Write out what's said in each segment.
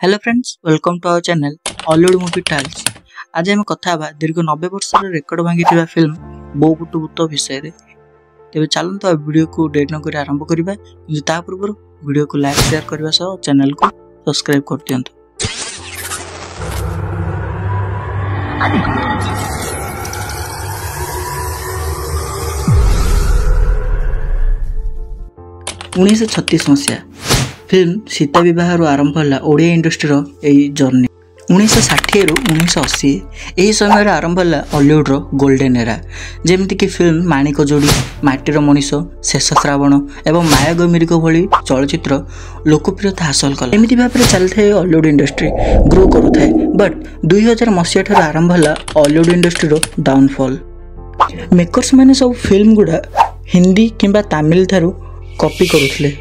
Hello friends, welcome to our channel Ollywood Movie Tales. ଆଜି ଆମେ କଥା ହେବା ଦୀର୍ଘ 90 ବର୍ଷର ରେକର୍ଡ ଭାଙ୍ଗିଥିବା ଫିଲ୍ମ ବୋଉ ବୁଟୁ ଭୂତ ବିଷୟରେ। ତେବେ ଚାଲନ୍ତୁ ଆଉ ଭିଡ଼ିଓକୁ ଡେରି ନକରି ଆରମ୍ଭ କରିବା, କିନ୍ତୁ ତା ପୂର୍ବରୁ ଭିଡ଼ିଓକୁ ଲାଇକ୍, ସେୟାର କରିବା ସହ ଚ୍ୟାନେଲକୁ ସବସ୍କ୍ରାଇବ୍ କରିଦିଅନ୍ତୁ। 1936 ମସିହା ଫିଲ୍ମ ସୀତା ବିବାହରୁ ଆରମ୍ଭ ହେଲା ଓଡ଼ିଆ ଇଣ୍ଡଷ୍ଟ୍ରିର ଏଇ ଜର୍ଣ୍ଣି। 1960ରୁ 1980, ଏହି ସମୟରେ ଆରମ୍ଭ ହେଲା ଅଲିଉଡ଼ର ଗୋଲ୍ଡେନ୍ ଏରା, ଯେମିତିକି ଫିଲ୍ମ ମାଣିକ ଯୋଡ଼ି, ମାଟିର ମଣିଷ, ଶେଷ ଶ୍ରାବଣ ଏବଂ ମାୟାଗ ମିରିଗ ଭଳି ଚଳଚ୍ଚିତ୍ର ଲୋକପ୍ରିୟତା ହାସଲ କଲା। ଏମିତି ଭାବରେ ଚାଲିଥାଏ ଅଲିଉଡ଼ ଇଣ୍ଡଷ୍ଟ୍ରି, ଗ୍ରୋ କରୁଥାଏ। ବଟ୍ 2000 ମସିହା ଠାରୁ ଆରମ୍ଭ ହେଲା ଅଲିଉଡ଼ ଇଣ୍ଡଷ୍ଟ୍ରିର ଡାଉନଫଲ୍। ମେକର୍ସ ମାନେ ସବୁ ଫିଲ୍ମ ଗୁଡ଼ା ହିନ୍ଦୀ କିମ୍ବା ତାମିଲ ଠାରୁ କପି କରୁଥିଲେ।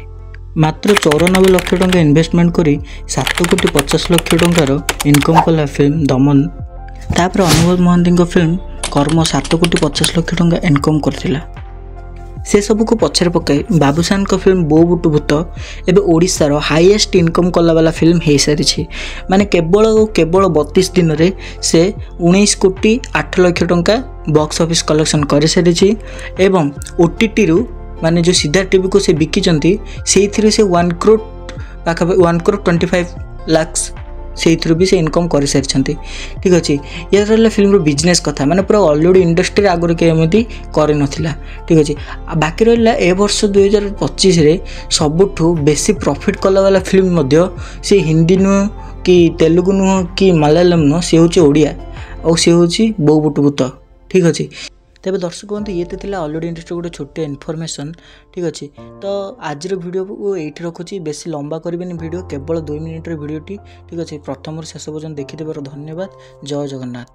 ମାତ୍ର 94 ଲକ୍ଷ ଟଙ୍କା ଇନଭେଷ୍ଟମେଣ୍ଟ କରି 7 କୋଟି 50 ଲକ୍ଷ ଟଙ୍କାର ଇନକମ୍ କଲା ଫିଲ୍ମ ଦମନ। ତାପରେ ଅନୁଭବ ମହାନ୍ତିଙ୍କ ଫିଲ୍ମ କର୍ମ 7 କୋଟି 50 ଲକ୍ଷ ଟଙ୍କା ଇନକମ୍ କରିଥିଲା। ସେସବୁକୁ ପଛରେ ପକାଇ ବାବୁସାନଙ୍କ ଫିଲ୍ମ ବୋଉ ବୁଟୁ ଭୂତ ଏବେ ଓଡ଼ିଶାର ହାଇଏଷ୍ଟ ଇନକମ୍ କଲାବାଲା ଫିଲ୍ମ ହେଇସାରିଛି। ମାନେ କେବଳ ଓ କେବଳ 32 ଦିନରେ ସେ 19 କୋଟି 8 ଲକ୍ଷ ଟଙ୍କା ବକ୍ସ ଅଫିସ୍ କଲେକ୍ସନ୍ କରିସାରିଛି ଏବଂ ଓଟିଟିରୁ, ମାନେ ଯେଉଁ ସିଦ୍ଧାର୍ଥ ଟିଭିକୁ ସେ ବିକିଛନ୍ତି, ସେଇଥିରୁ ସେ 1 କ୍ରୋଡ଼ ପାଖାପାଖି, 1 କ୍ରୋଡ଼ 25 ଲାକ୍ସ ସେଇଥିରୁ ବି ସେ ଇନକମ୍ କରିସାରିଛନ୍ତି। ଠିକ୍ ଅଛି, ଇଏ ରହିଲା ଫିଲ୍ମର ବିଜନେସ୍ କଥା, ମାନେ ପୁରା ଅଲିଉଡ଼ ଇଣ୍ଡଷ୍ଟ୍ରିରେ ଆଗରୁ କେହି ଏମିତି କରିନଥିଲା। ଠିକ୍ ଅଛି, ଆଉ ବାକି ରହିଲା ଏ ବର୍ଷ 2025ରେ ସବୁଠୁ ବେଶୀ ପ୍ରଫିଟ୍ କଲାବାଲା ଫିଲ୍ମ ମଧ୍ୟ ସେ ହିନ୍ଦୀ ନୁହଁ କି ତେଲୁଗୁ ନୁହଁ କି ମାଲାୟାଲମ ନୁହଁ, ସେ ହେଉଛି ଓଡ଼ିଆ ଆଉ ସେ ହେଉଛି ବୋଉ ବୁଟୁ ଭୂତ। ଠିକ୍ ଅଛି, ତେବେ ଦର୍ଶକ ବନ୍ଧୁ, ଇଏ ତ ଥିଲା ଅଲିଉଡ଼ ଇଣ୍ଡଷ୍ଟ୍ରି ଗୋଟେ ଛୋଟିଆ ଇନଫର୍ମେସନ୍। ଠିକ୍ ଅଛି, ତ ଆଜିର ଭିଡ଼ିଓକୁ ଏଇଠି ରଖୁଛି, ବେଶୀ ଲମ୍ବା କରିବେନି ଭିଡ଼ିଓ, କେବଳ 2 ମିନିଟ୍ର ଭିଡ଼ିଓଟି। ଠିକ୍ ଅଛି, ପ୍ରଥମରୁ ଶେଷ ପର୍ଯ୍ୟନ୍ତ ଦେଖିଥିବାରୁ ଧନ୍ୟବାଦ। ଜୟ ଜଗନ୍ନାଥ।